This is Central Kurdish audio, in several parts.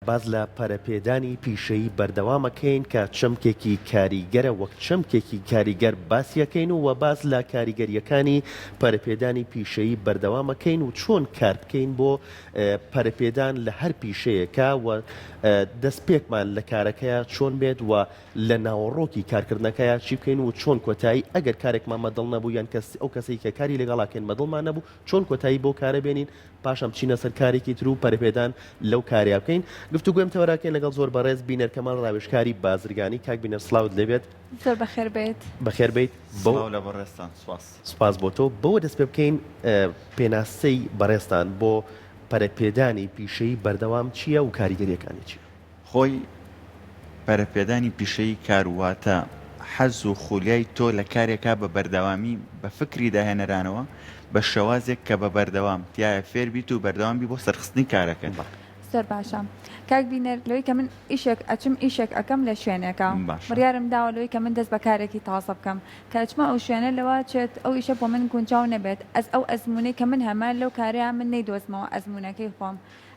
باس لە پەرەپێدانی پیشەیی بەردەوام ئەکەین کە چەمکێکی کاریگەرە وەک چەمکێکی کاریگەر باسی ئەکەین و باس لە کاریگەرییەکانی پەرەپێدانی پیشەیی بەردەوام ئەکەین و چۆن کار بکەین بۆ پەرەپێدان لە هەر پیشەیەکا و دەستپێکمان لە کارەکەیا چۆن بێت و لە ناوەڕۆکی کارکردنەکەیا چی بکەین و چۆن کۆتایی ئەگەر کارێکمان بە دڵ نەبوو یان کەس ئەو کەسەی کە کاری لەگەڵا کەین بە دڵمان نەبوو چۆن کۆتایی بەو کارە بێنین پاشان بچینە سەر کارێکی تر و پەرەپێدان لەو کارەیا بکەین گفتوگۆیم تەوەراکەین لەگەڵ زۆر بەڕێز بینەر کەمال ڕاوێژکاری بازرگانی کاک بینەر سڵاوت لێبێت. زۆر بەخێر بێیت. بەخێر بێیت بۆ. سڵاو لە بەڕێزتان سوپاس. سوپاس بۆ تۆ. بەوە دەست پێ بکەین پێناسەی بەڕێزتان بۆ پەرەپێدانی پیشەیی بەردەوام چییە و کاریگەرییەکانی چییە؟ خۆی پەرەپێدانی پیشەیی کار واتە حەز و خولیای تۆ لە کارێکا بە بەردەوامی بە فکری داهێنەرانەوە بە شێوازێک کە بە بەردەوام تیایا فێر بیت و بەردەوام بی بۆ سەرخستنی کارەکەت. زۆر باشە کاک بینەر لەوەی کە من ئیشێک ئەچم ئیشێک ئەکەم لە شوێنێکا باشە. بڕیارم داوە لەوەی کە من دەست بە کارێکی تازە بکەم کە ئەچمە ئەو شوێنە لەوە چێت ئەو ئیشە بۆ من گونجاو نەبێت ئەز ئەو ئەزموونەی کە من هەمە لەو کارەیا من نەیدۆزمەوە ئەزموونەکەی خۆم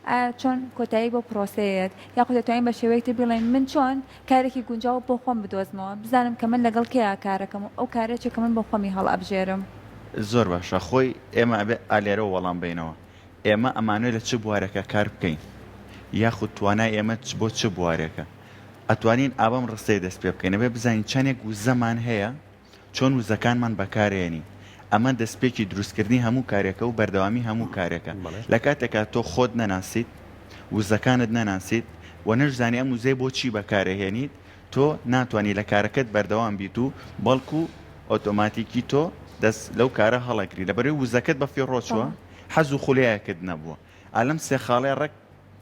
ئایا چۆن کۆتایی بەو پرۆسەیە یەت؟ یاخود دەتوانین بە شێوەیەک تر بیڵێین من چۆن کارێکی گونجاو بۆ خۆم بدۆزمەوە بزانم کە من لەگەڵ کێیا کارەکەم و ئەو کارە چیە کە من بۆ خۆمی هەڵئەبژێرم؟ زۆر باشە خۆی ئێمە ئەبێ ئا لێرەوە وەڵام بەینەوە ئێمە ئەمانەوێ لە چ بوارێکا کار بکەین یاخود توانای ئێمە بۆ چ بوارێکە ئەتوانین ئا بەم ڕستەیە دەست پێ بکەین ئەبێ بزانین چەنێک وزەمان هەیە چۆن وزەکانمان بەکارێنین، ئەمە دەستپێکی دروستکردنی هەموو کارێکە و بەردەوامی هەموو کارێکە. لە کاتێکا تۆ خۆت نەناسیت، وزەکانت نەناسیت و نەشزانی ئەم وزەیە بۆ چی بەکارئەهێنیت، تۆ ناتوانی لە کارەکەت بەردەوام بیت و بەڵکو ئۆتۆماتیکی تۆ دەست لەو کارە هەڵەگری لەبەرئەوەی وزەکەت بەفیڕۆ چووە، حەز و خولیایەکت نەبووە. ئا لەم سێ خاڵەیە ڕێک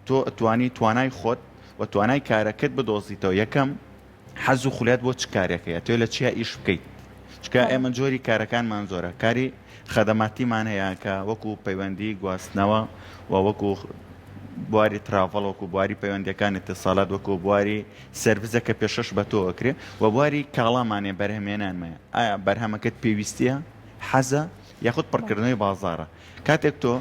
تۆ ئەتوانی توانای خۆت و توانای کارەکەت بدۆزیتەوە، یەکەم، حەز و خولیات بۆ چ کارێک هەیە ئەتەوێت لە چیا ئیش بکەیت چونکە ئێمە جۆری کارەکانمان زۆرە کاری خەدەماتیمان هەیە کە وەکو پەیوەندی گواستنەوە و وەکو بواری travel وەکو بواری پەیوەندیەکان اتصالات وەکو بواری سێرڤسە کە پێشەش بە تۆ ئەکرێ و بواری کاڵامانێ بەرهەمێنانمەیە ئایا بەرهەمەکەت پێویستیە حەزە یاخود پڕکردنەوەی بازاڕە کاتێک تۆ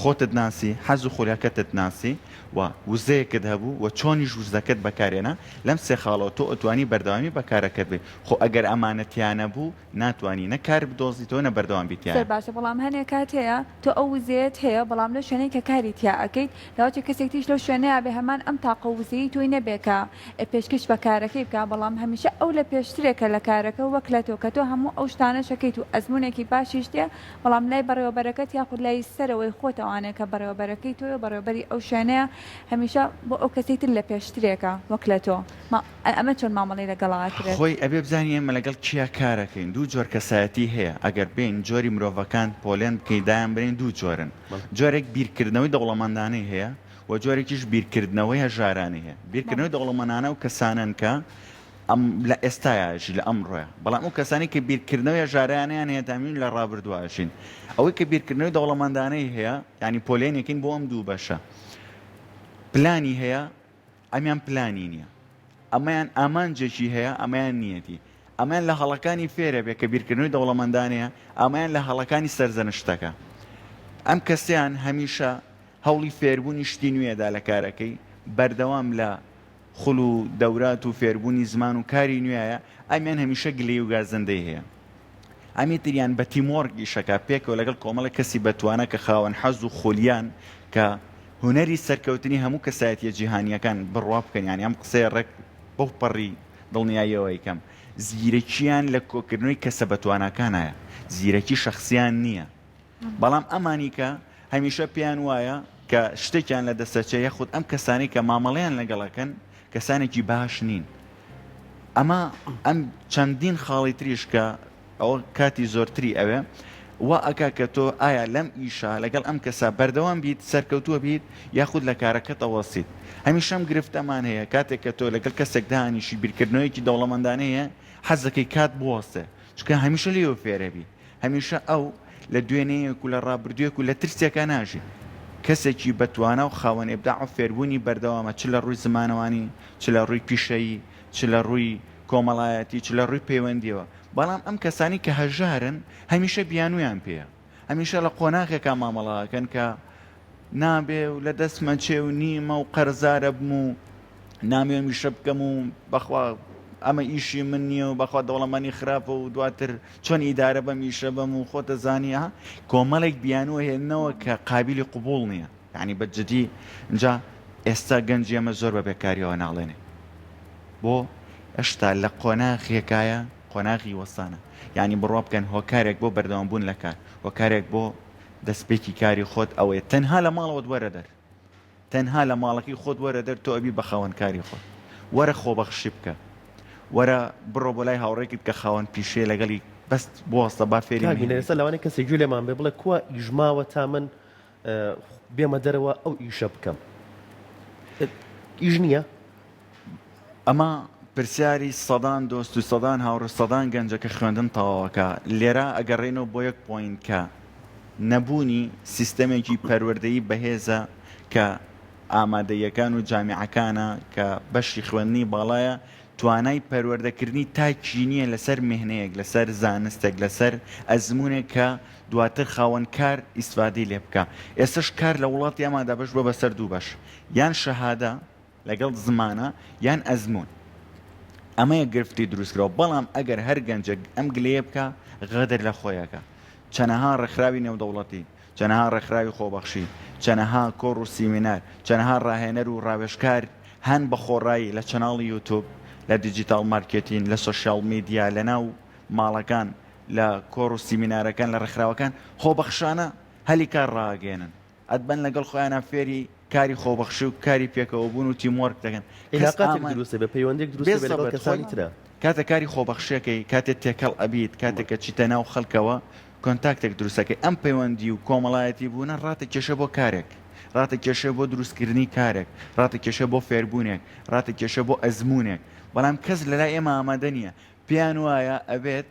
خۆتت ناسی، حەز و خولیاکەتت ناسی و وزەیەکت هەبوو و چۆنیش وزەکەت بەکارهێنا، لەم سێ خاڵەوە تۆ ئەتوانی بەردەوامی بە کارەکەت بەی، خۆ ئەگەر ئەمانە تیا نەبوو ناتوانی نە کار بدۆزیتەوە نە بەردەوام بی زۆر تیایا. باشە بەڵام هەنێ کات هەیە تۆ ئەو وزەیەت هەیە بەڵام لەو شوێنەی کە کاری تیا ئەکەیت لەوەچێ کەسێک تریش لەو شوێنەیا بێ هەمان ئەم تاقە وزەیەی تۆی نەبێ کە پێشکەش بە کارەکەی بکا بەڵام هەمیشە ئەو لە پێشترێکە لە کارەکە وەک لە تۆ کە تۆ هەموو ئەو شتانەش ئەکەیت و ئەزموونێکی باشیشت هەیە بەڵام لای بەڕێوەبەرەکەت یاخود لای سەرەوەی خۆت ئەوانەی کە بەڕێوەبەرەکەی تۆیە و بەڕێوەبەری ئەو شوێنەیە هەمیشە بۆ ئەو کەسەی تر لە پێشترێکە وەک لە تۆ ئەمە چۆن مامەڵەی لەگەڵا ئەکرێت؟ خۆی ئەبێ بزانین ئێمە لەگەڵ کێیا کارەکەین دوو جۆر کەسایەتی هەیە ئەگەر بێین جۆری مرۆڤەکان پۆلێن بکەین دایان بنێین دوو جۆرن جۆرێک بیرکردنەوەی دەوڵەمەندانەی هەیە و جۆرێکیش بیرکردنەوەی هەژارانەی هەیە بیرکردنەوەی دەوڵەمەنانە ئەو کەسانەن کە ئەم لە ئێستایا ئەژی لە ئەمڕۆیا بەڵام ئەو کەسانەی کە بیرکردنەوەی هەژارانەیان هەیە دامین لە ڕابردووا ئەژین ئەوەی کە بیرکردنەوەی دەوڵەمەندانەی هەیە یانی پۆلێنێکین بۆ ئەم دوو بەشە پلانی هەیە ئەمیان پلانی نییە ئەمەیان ئامانجێکی هەیە ئەمەیان نیەتی ئەمەیان لە هەڵەکانی فێرە بێ کە بیرکردنەوەی دەوڵەمەندانەیە ئەمەیان لە هەڵەکانی سەرزەنشتەکە ئەم کەسیان هەمیشە هەوڵی فێربوونی شتی نوێدا لە کارەکەی بەردەوام لە خول و دەورات و فێربوونی زمان و کاری نوێیە، ئەمیان هەمیشە گلەیی و گازەندەی هەیە. ئەمی تریان بە teamwork ئیشەکا، پێکەوە لەگەڵ کۆمەڵێک کەسی بەتوانا کە خاوەن حەز و خولیان کە هونەری سەرکەوتنی هەموو کەسایەتییە جیهانییەکان بڕوا بکەن، یانی ئەم قسەیە ڕێک بەو پەڕی دڵنیاییەوە ئەیکەم، زیرەکییان لە کۆکردنەوەی کەسە بەتواناکانایە، زیرەکی شەخسییان نییە. بەڵام ئەمانی کە هەمیشە پێیان وایە کە شتێکیان لە دەستەچێ یاخود ئەم کەسانەی کە مامەڵەیان لەگەڵ ئەکەن کەسانێکی باش نین ئەمە ئەم چەندین خاڵی تریش کە ئەوە کاتی زۆرتری ئەوێ وا ئەکا کە تۆ ئایا لەم ئیشە لەگەڵ ئەم کەسە بەردەوام بیت سەرکەوتووە بیت یاخود لە کارەکەت ئەوەستیت هەمیشە ئەم گرفتەمان هەیە کاتێک کە تۆ لەگەڵ کەسێک دانیشی بیرکردنەوەیەکی دەوڵەمەندانە هەیە حەزەکەی کات بوەستێ چونکە هەمیشە لێیەوە فێرەبی هەمیشە ئەو لە دوێنێیەک و لە ڕابردوویەک و لە ترسێکا ناژی. کەسێکی بەتوانا و خاوەن ئیبداع و فێربوونی بەردەوامە چ لە ڕووی زمانەوانی، چ لە ڕووی پیشەیی، چ لە ڕووی کۆمەڵایەتی، چ لە ڕووی پەیوەندییەوە. بەڵام ئەم کەسانەی کە هەژارن هەمیشە بیانوویان پێیە. هەمیشە لە قۆناغێکا مامەڵە ئەکەن کە. نابێ و لە دەستمە چێ و نیمە و قەرزارە بم و نامەوێ ئەم ئیشە بکەم و بەخوا ئەمە ئیشی من نییە و بەخوا دەوڵەمەنی خراپە و دواتر چۆن ئیدارە بەم ئیشە بەم و خۆتە زانی ها کۆمەڵێک بیانوو هێننەوە کە قابیلی قبوڵ نییە یعنی بە جدی اینجا ئێستا گەنجی ئەمە زۆر بە بێکاریەوە ناڵێنێ بۆ هێشتا لە قۆناغێکایە قۆناغی وەستانە یعنی بڕوا بکەن هۆکارێک بۆ بەردەوام بوون لە کار هۆکارێک بۆ دەستپێکی کاری خۆت ئەوەیە تەنها لە ماڵەوەت وەرە دەر تەنها لە ماڵەکەی خۆت وەرە دەر تۆ ئەبی بە خاوەن کاری خۆت وەرە خۆبەخشی بکە وەرە بڕۆ بۆ لای هاوڕێکت کە خاوەن پیشەیە لەگەڵی بەس بوەستە با فێری کاک بینەر مهنەی ئێستا لەوانەیە کەسێک گوێ لێمان بێ بڵێ کوا ئیش ماوە تا من بێمە دەرەوە ئەو ئیشە بکەم ئیش نییە؟ ئەمە پرسیاری سەدان دۆست و سەدان هاوڕێ و سەدان گەنجە کە خوێندن تەواوەکا. لێرە ئەگەڕێینەوە بۆ یەک point کە نەبوونی سیستەمێکی پەروەردەیی بەهێزە کە ئامادەییەکان و جامیعەکانە کە بەشی خوێندنی باڵایە توانای پەروەردەکردنی تاکی نییە لەسەر میهنەیەک لەسەر زانستێک لەسەر ئەزموونێک کە دواتر خاوەن کار ئیسفادەی لێ بکا. ئێستەش کار لە وڵاتی ئەما دابەش بووە بەسەر دوو بەش یان شەهادە لەگەڵ زمانە یان ئەزموون. ئەمەیە گرفتی دروست کراوە بەڵام ئەگەر هەر گەنجێک ئەم گلەیە بکا غەدر لە خۆی ئەکا. چەنەها ڕێکخراوی نێودەوڵەتی، چەنەها ڕێکخراوی خۆبەخشی، چەنەها کۆڕ و سیمینار، چەنەها ڕاهێنەر و ڕاوێژکار هەن بە خۆڕایی لە channel ی یوتوب، لە digital marketing، لە social media، لەناو ماڵەکان، لە کۆڕ و سیمینارەکان، لە ڕێکخراوەکان خۆبەخشانە هەلی کار ڕائەگەیەنن. ئەتبەن لەگەڵ خۆیانا فێری کاری خۆبەخشی و کاری پێکەوەبوون و teamwork دەکەن. کەس عیلاقاتێک ئامان دروست دەبێت، پەیوەندیەک دروست بێ دەبێت لەگەڵ سەبر خۆی کەسانی ترا. کاتێ کاری خۆبەخشیەکەی، کاتێ تێکەڵ ئەبیت، کاتێ کە چیتە ناو خەڵکەوە contact ێک دروست ئەکەی، ئەم پەیوەندی و کۆمەڵایەتی بوونە ڕاتە کێشێ بۆ کارێک، ڕاتە کێشێ بۆ دروست کردنی کارێک، ڕاتە کێشێ بۆ فێربوونێک، ڕاتە کێشێ بۆ ئەزموونێک، بەڵام کەس لەلای ئێمە ئامادە نیە، پێیان وایە ئەبێت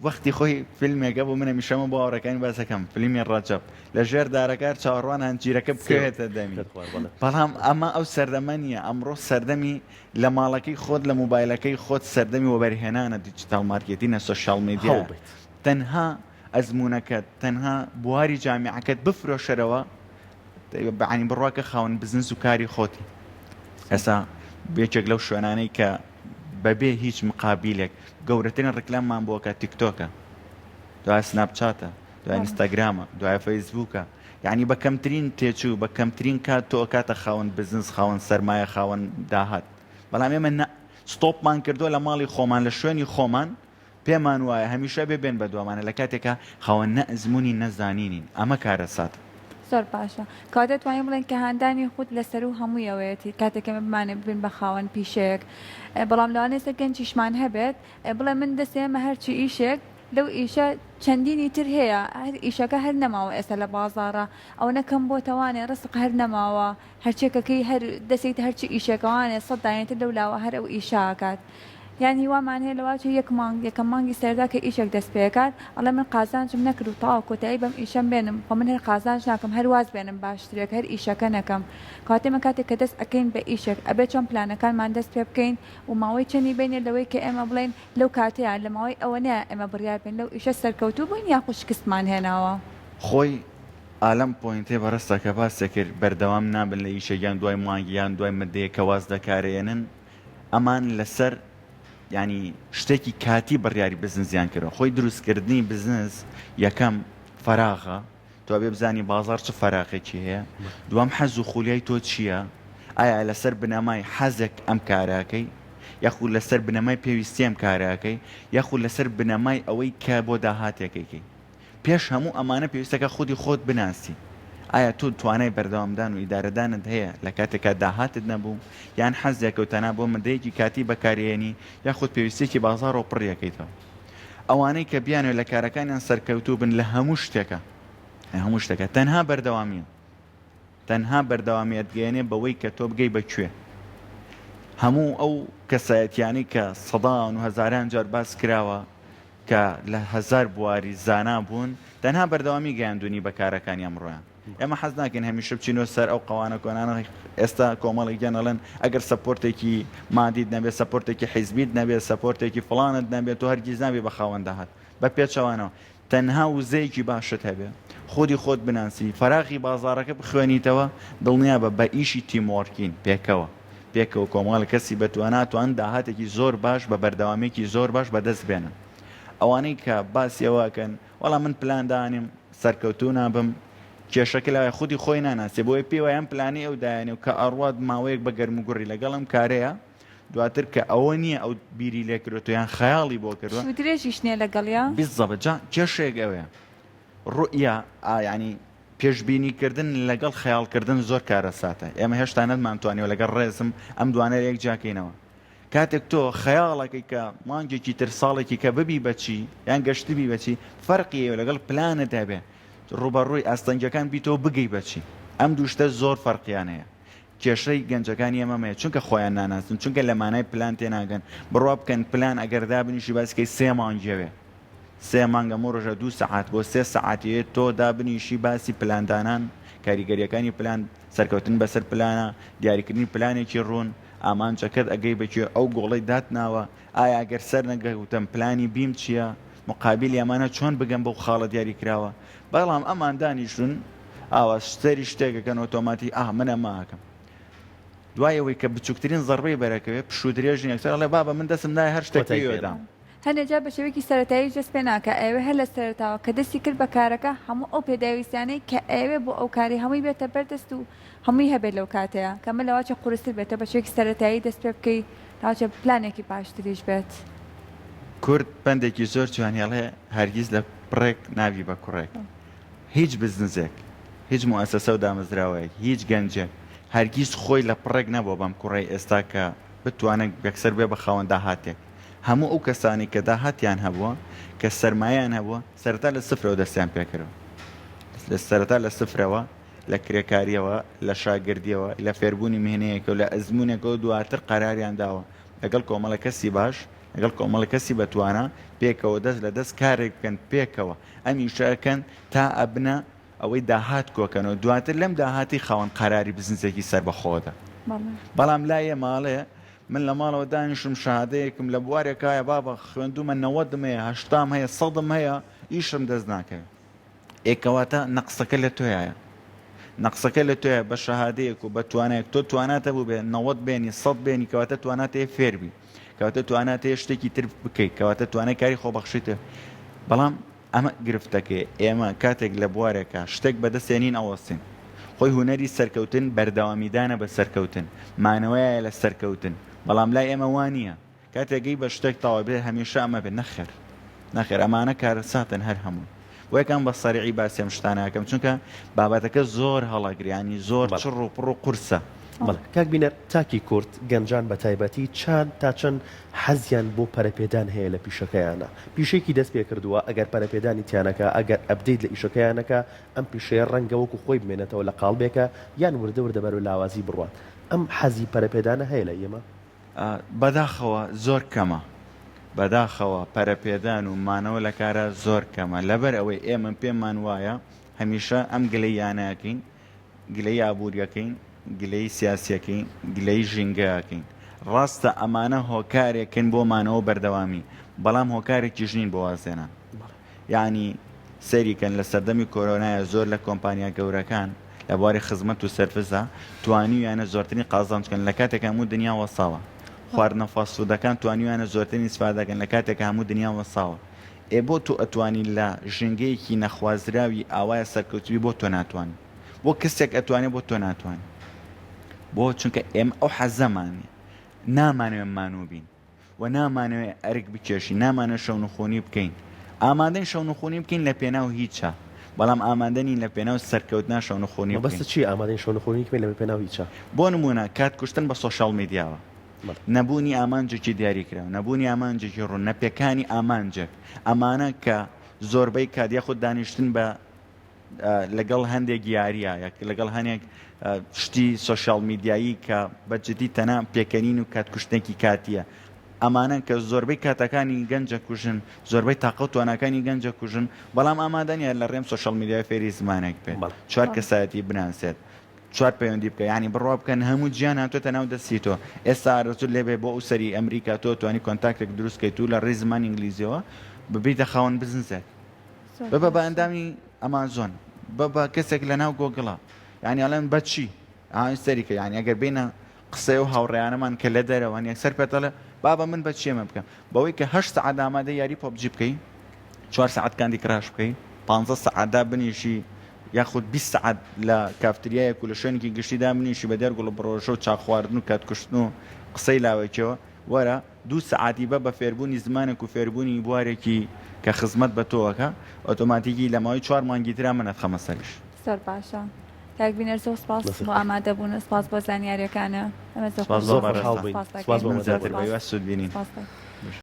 وەختی خۆی فیلمێک هەبوو من هەمیشە ئەمە بۆ هاوڕێکانی باس دەکەم فیلمی ڕەجەب لە ژێر دارەکار چاوەڕوان هەنجیرەکە بکەوێتە دەمی بەڵام ئەمە ئەو سەردەمە نییە ئەمڕۆ سەردەمی لە ماڵەکەی خۆت لە مۆبایلەکەی خۆت سەردەمی وەبەرهێنانە digital marketing ە social media تەنها ئەزمونەکەت تەنها بواری جامیعەکەت بفرۆشەرەوە بەعنی بڕواکە خاوەن بزنس و کاری خۆتی ئێستا یەکێک لەو شوێنانەی کە بەبێ هیچ مقابیلێک گەورەترین ڕیکلاممان بۆ ئەکات تیکتۆکە دوای سناپچاتە دوای ئینستاگرامە دوای فەیسبووکە یعنی بە کەمترین تێچوو بە کەمترین کات تۆ ئەکاتە خاوەن بزنس خاوەن سەرمایە خاوەن داهات بەڵام ئێمە نە stop مان کردووە لە ماڵی خۆمان لە شوێنی خۆمان پێمان وایە هەمیشە ئەبێ بێن بەدوامانە لە کاتێکا خاوەن نە ئەزموونین نە زانینین ئەمە کارەساتە. زۆر باشە کەواتە دەتوانین بڵێین کە هاندانی خود لە سەروو هەموویەوەیەتی کاتێک ئێمە بمانەوێت ببین بە خاوەن پیشەیەک بەڵام لەوانەیە ئێستا گەنجیشمان هەبێت بڵێ من دەستێمە هەرچی ئیشێک لەو ئیشە چەندینی تر هەیە هەر ئیشەکە هەر نەماوە ئێستا لە بازاڕا ئەوەنە کەم بۆتەوانێ ڕسق هەر نەماوە هەرچێکەکەی هەر دەسێیتە هەرچی ئیشێکەوانێ سەد دانەتر لەو لاوە هەر ئەو ئیشە ئەکات یان هیوامان هەیە لەواچێ یەک مانگ یەکەم مانگی سەرەتا کە ئیشێک دەست پێکات ئەڵێ من قازانجم نەکرد و تەواو کۆتایی بەم ئیشەم بێنم خۆ من هەر قازانج ناکەم هەر واز بێنم باشترێک هەر ئیشەکە نەکەم کەواتە ئێمە کاتێک کە دەست ئەکەین بە ئیشێک ئەبێ چۆن پلانەکانمان دەست پێ بکەین و ماوەی چەنی بینێ لەوەی کە ئێمە بڵێین لەو کاتەیا لە ماوەی ئەوەنەیا ئێمە بڕیار بێن لەو ئیشە سەرکەوتوو بووین یاخود شکستمان هێناوە. خۆی ئالەم point ەی بەڕێزتا کە باست کرد بەردەوام نابن لە ئیشێک یان دوای مانگ یان دوای مدەیەک کە واز لە کارەیەنن ئەمان لەسەر یانی شتێکی کاتی بڕیاری بزنزیان کردوە خۆی دروست کردنی بزنز یەکەم فەراغە تۆ ئەبێ بزانی بازاڕ چ فەراغێکی هەیە دووەم حەز و خولیای تۆ چییە ئایا لەسەر بنەمای حەزێک ئەم کارەکەی یاخود لەسەر بنەمای پێویستی ئەم کارەکەی یاخود لەسەر بنەمای ئەوەی کە بۆ داهاتێکەکەی پێش هەموو ئەمانە پێویستەکە خودی خۆت بناسی. ئایا تۆ توانای بەردەوامدان و ئیدارەدانت هەیە لە کاتێکا داهاتت نەبوو، یان حەزێکە و تەنها بۆ مدەیەکی کاتی بەکاریەیەنی، یاخود پێویستیەکی بازاڕەوە پڕیەکەیتەوە. ئەوانەی کە بیانەوێت لە کارەکانیان سەرکەوتوو بن لە هەموو شتێکا، لە هەموو شتێکا تەنها بەردەوامیە. تەنها بەردەوامی ئەتگەیەنێ بەوەی کە تۆ بگەی بە کوێ. هەموو ئەو کەسایەتیانەی کە سەدان و هەزاران جار باس کراوە کە لە هەزار بواری زانا بوون تەنها بەردەوامی گەیاندوونی بە کارەکانی ئەمڕۆیان. ئێمە حەز ناکەین هەمیشە بچینەوە سەر ئەو قەوانە کۆنانە ئێستا کۆمەڵێکیان ئەڵێن ئەگەر support ێکی مادیت نەبێ support ێکی حیزبیت نەبێ support ێکی فڵانت نەبێ تۆ هەرگیز نابی بە خاوەن داهات. بە پێچەوانەوە تەنها وزەیەکی باشت هەبێ. خودی خۆت بناسی، فەراغی بازاڕەکە بخوێنیتەوە، دڵنیابە بە ئیشی team working، پێکەوە، پێکەوە کۆمەڵێک کەسی بەتوانا ئەتوانن داهاتێکی زۆر باش بە بەردەوامییەکی زۆر باش بەدەست بێنن. ئەوانەی کە باسی ئەوە ئەکەن وەڵا من پلان دانێم سەرکەوتوو نابم، کێشەکە لەوەیە خودی خۆی ناناسێ بۆیە پێی وایە ئەم پلانەی ئەو دایەنێ و کە ئەڕوات ماوەیەک بە گەرموگوڕی لەگەڵ ئەم کارەیە، دواتر کە ئەوە نییە ئەو بیری لێ کردۆتەوە یان خەیاڵی بۆ کردوە. پشوو درێژیش نییە لەگەڵیا. بالضبط جا کێشەیەک ئەوەیە ڕوئیا یانی پێشبینی کردن لەگەڵ خەیاڵ کردن زۆر کارەساتە ئێمە هێشتا نەمانتوانیوە لەگەڵ ڕێزم ئەم دوانە لە یەک جیاکەینەوە کاتێک تۆ خەیاڵەکەی کە مانگێکی تر ساڵێکی کە ببی بەچی یان گەشتبی بەچی فەرقی هەیە لەگەڵ پلانت هەبێ ڕووبەڕووی ئاستەنگیەکان بیتەوە بگەی بەچی ئەم دوو شتە زۆر فەرقیان هەیە کێشەی گەنجەکانی ئێمە ئەمەیە چونکە خۆیان ناناسن چونکە لە مانای پلان تێناگەن بڕوا بکەن پلان ئەگەر دابنیشی باسی کەی سێ مانگیەوێ سێ مانگ هەموو ڕۆژە دوو سەعات بۆ سێ سەعاتیەوێ تۆ دابنیشی باسی پلاندانان کاریگەریەکانی پلان سەرکەوتن بەسەر پلانە دیاریکردنی پلانێکی ڕوون ئامانجەکەت ئەگەی بەکوێ ئەو گۆڵەی داتناوە ئایا گەر سەرنەگەوتم پلانی بیم چییە؟ مقابیلی ئەمانە چۆن بگەم بەو خاڵە دیاریکراوە؟ بەڵام ئەمان دانیشتوون ئاوا سەیری شتێک ئەکەن ئۆتۆماتیک ئاه من ئەمە ئەکەم. دوای ئەوەی کە بچووکترین زەڕبەی بەرەکەوێ پشوو درێژ نییە یەکسەر ئەڵێ بابە من دەستم دایە هەر شتێک کۆتایی پێی پێ دام. هەنێ جار بە شێوەیەکی سەرەتاییش دەست پێ ناکا ئەیەوێ هەر لە سەرەتاوە کە دەستی کرد بە کارەکە هەموو ئەو پێداویستیانەی کە ئەیەوێ بۆ ئەو کارەی هەمووی بێتە بەر دەست و هەمووی هەبێت لەو کاتەیا کە ئەمە لەواچێ قورستر بێت تۆ بە شێوەیەکی سەرەتایی دەست پێ بکەی لەواچێ پلانێکی باشتریش بێت. کورد پەندێکی زۆر جوانی ئەڵێ هەرگیز لە پڕێک نابی بە کوڕێک. هیچ بزنزێک، هیچ موئەسەسە و دامەزراوەیەک، هیچ گەنجێک هەرگیز خۆی لە پڕێک نەبووە بەم کوڕەی ئێستا کە بتوانێت یەکسەر بێ بە خاوەن داهاتێک. هەموو ئەو کەسانەی کە داهاتیان هەبووە، کە سەرمایەیان هەبووە، سەرەتا لە سفرەوە دەستیان پێکردووە. سەرەتا لە سفرەوە، لە کرێکارییەوە، لە شاگردییەوە، لە فێربوونی مهنەیەکەوە، لە ئەزموونێکەوە دواتر قەراریان داوە لەگەڵ کۆمەڵە کەسی باش، لەگەڵ کۆمەڵە کەسی بەتوانا پێکەوە دەست لە دەست کارێک بکەن، پێکەوە ئەم ئیشە ئەکەن تا ئەبنە ئەوەی داهات کۆکەنەوە، دواتر لەم داهاتی خاوەن قەراری بزنسێکی سەربەخۆ دەن. بەڵام لای ئێمە ئەڵێ من لە ماڵەوە دانیشتم شەهادەیەکم لە بوارێکایە بابە خوێندوومە نەوەدم هەیە هەشتام هەیە سەدم هەیە ئیشم دەست ناکەوێ. ئێ کەواتە نەقسەکە لە تۆیایە نەقسەکە لە تۆیە بە شەهادەیەک و بە توانایەک تۆ توانات هەبوو بێ 90 بێنی 100 بێنی کەواتە توانات هەیە فێربی کەواتە توانات هەیە شتێکی تر بکەیت کەواتە توانای کاری خۆبەخشیت هەیە بەڵام ئەمە گرفتەکەی ئێمە کاتێک لە بوارێکە شتێک بەدەستێنین ئەوەستین خۆی هونەری سەرکەوتن بەردەوامیدانە بە سەرکەوتن مانەوەیە لە سەرکەوتن بەڵام لای ئێمە وانە کاتێ گەی بە شتێک تەواو بێ هەمیشە ئەمە بێ نەخێر نەخێر ئەمانە کارەساتن هەر هەمووی بۆیە کام بە سەریعی باسی ئەم شتانە ئەکەم چونکە بابەتەکە زۆر هەڵەگرێ یانی زۆر بەڵێ. چڕ و پڕ و قورسە. بەڵێ کاک بینەر تاکی کورد گەنجان بە تایبەتی چان تا چەند حەزیان بۆ پەرەپێدان هەیە لە پیشەکەیانا پیشەیەکی دەست پێکردووە ئەگەر پەرەپێدانی تیا نەکا ئەگەر update لە ئیشەکەیا نەکا ئەم پیشەیە ڕەنگە وەکو خۆی بمێنێتەوە لە قاڵبێکا یان وردە وردە بەرەو لاوازی بڕوات ئەم حەزی پەرەپێدانە هەیە لای ئێمە؟ بەداخەوە زۆر کەمە. بەداخەوە پەرەپێدان و مانەوە لە کارا زۆر کەمە. لەبەر ئەوەی ئێمە پێمان وایە هەمیشە ئەم گلەییانە ئەکەین، گلەیی ئابووری ئەکەین، گلەیی سیاسی ئەکەین، گلەیی ژینگە ئەکەین. ڕاستە ئەمانە هۆکارێکن بۆ مانەوە و بەردەوامی، بەڵام هۆکارێکیش نین بۆ وازهێنان. یەعنی سەیری کەن لە سەردەمی کۆرۆنایە زۆر لە کۆمپانیا گەورەکان لە بواری خزمەت و سەرفزا توانیویانە زۆرترین قازانج کەن لە کاتێکا هەموو دنیا وەستاوە خواردنە fast food ەکان توانیویانە زۆرترین ئیسفادە کەن لە کاتێکا هەموو دنیا وەستاوە ئێ بۆ تۆ ئەتوانی لە ژینگەیەکی نەخوازراوی ئاوایە سەرکەوتوبی بۆ تۆ ناتوانی بۆ کەسێک ئەتوانێ بۆ تۆ ناتوانی بۆ چونکە ئێمە ئەو حەزەمان نیە نامانەوێ مانوو بین. و نامانەوێ ئەرک بکێشین، نامانەوێ شەونخونی بکەین. ئامادەین شەونخونی بکەین لە پێناو هیچا، بەڵام ئامادە نین لە پێناو سەرکەوتنا شەونخونی بکەین. مەبەستت چییە ئامادەین شەونخونی بکەین لە پێناو هیچا؟ بۆ نموونە کات کوشتن بە سۆشیاڵ میدیاوە، نەبوونی ئامانجێکی دیاریکراو، نەبوونی ئامانجێکی ڕوون، نەپێکانی ئامانجێک، ئەمانە کە زۆربەی کات یاخود دانیشتن بە لەگەڵ هەندێک یاریە لەگەڵ هەنێک شتی سۆشیال میدیایی کە بە جدی تەنها پێکەنین و کات کوشتنێکی کاتیە ئەمانە کە زۆربەی کاتەکانی گەنجە کوژن زۆربەی تاقە و تواناکانی گەنجە کوژن بەڵام ئامادە نیە لە ڕێم سۆشیال میدیای فێری زمانێک بێت چوار کەسایەتی بناسێت چوار پەیوەندی بکە یانی بڕوا بکەن هەموو جیان هاتۆتە ناو دەستی تۆ ئێستا ئارەزوت لێبێ بۆ ئەو سەری ئەمریکا تۆ توانی contact ێک دروست کەیت و لە ڕێی زمانی ئینگلیزیەوە ببیتە خاوەن بزنسێک ببە بە ئەندامی ئەمازۆن. بە بە کەسێک لە ناو گۆگڵە یانی ئەڵێن بە چی ئا سەری کە یانی ئەگەر بێینە قسەی ئەو هاوڕێیانەمان کە لە دەرەوەن یەکسەر پێت ئەڵێ بابە من بە چی ئەمە بکەم بەوەی کە هەشت سەعات ئامادەی یاری PUBG بکەی چوار سەعات Candy Crush بکەی پانزە سەعات دابنیشی یاخود 20 سەعات لە کافتریایەک و لە شوێنێکی گشتی دابنیشی بە دیار گوڵە بڕۆژە و چا خواردن و کات کوشتن و قسەی لاوەکیەوە وەرە دوو سەعاتی بە بە فێربوونی زمانێک و فێربوونی بوارێکی کە خزمەت بە تۆ ئەکا ئۆتۆماتیکی لە ماوەی چوار مانگی ترا من ئەتخەمە سەریش. زۆر باشە کاک بینەر زۆر سپاس بۆ ئامادەبوونت سپاس بۆ زانیاریەکانە ئەمە زۆر سپاس خۆشحاڵ بۆ زۆر خۆشحاڵ بەڕێزتان. بووین سپاس سپاس دەکەین بۆ من زیاتر ئامادەبوونت. بە هیوا سوود بینین. سپاس دەکەین.